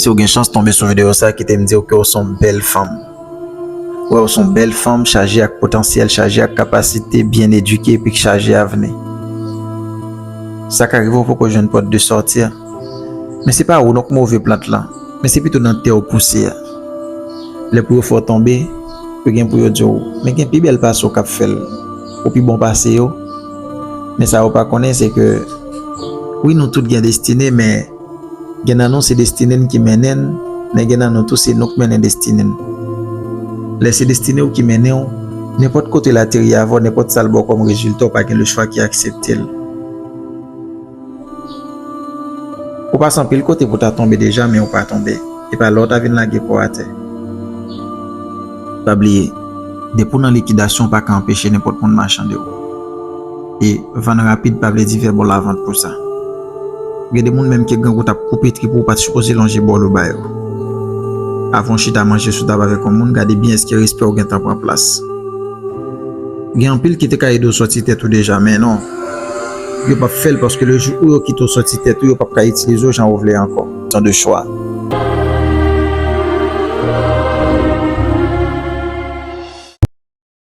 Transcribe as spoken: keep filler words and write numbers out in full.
Si w gen chans tonbe sou videyo sa, kite m di w ke w se yon bèl fanm. Wè, w se yon bèl fanm, chaje ak potansyèl, chaje ak kapasite, byen edike, epi k chaje avni. Sa ka rive w poko jwenn pòt de sòti a. Men se pa ou non k move plant lan, men se pito nan tè w pouse a. Lè pou yo fè w tonbe, yo gen pou yo di w, men gen pi bèl pase w k ap fè l, ou pi bon pase yo. Men sa yo pa konnen, se ke, wi, nou tout gen destine, men gen nan nou se destine n ki mennen n, men gen nan nou tou se nou k mennen destine n. Lè se destine w ki mennen w, nenpòt kote l ateri avè w, nenpòt sa l ba w kòm rezilta, w pa gen lechwa ki aksepte l. Ou pase anpil kote pou w ta tonbe deja, men ou pa tonbe. E pa la w ta vin lage kò w atè. Pa bliye, depi w nan likidasyon, w pa ka anpeche nenpòt moun machande w. E vann rapid pa vle di fè bò lavant pou sa. Gen de moun menm ke grangou t ap koupe trip ou, ou pa t sipoze lonje bò l ou ba yo. Avan w chita manje sou tab avèk yon moun, gade byen èske respè w gentan pran plas. Gen anpil ki te ka ede w sòti tèt ou deja, men non. Yo p ap fè l paske le jou ou yo kite w sòti tèt ou, yo p ap ka itilize w jan ou vle ankò. Tan de chwa.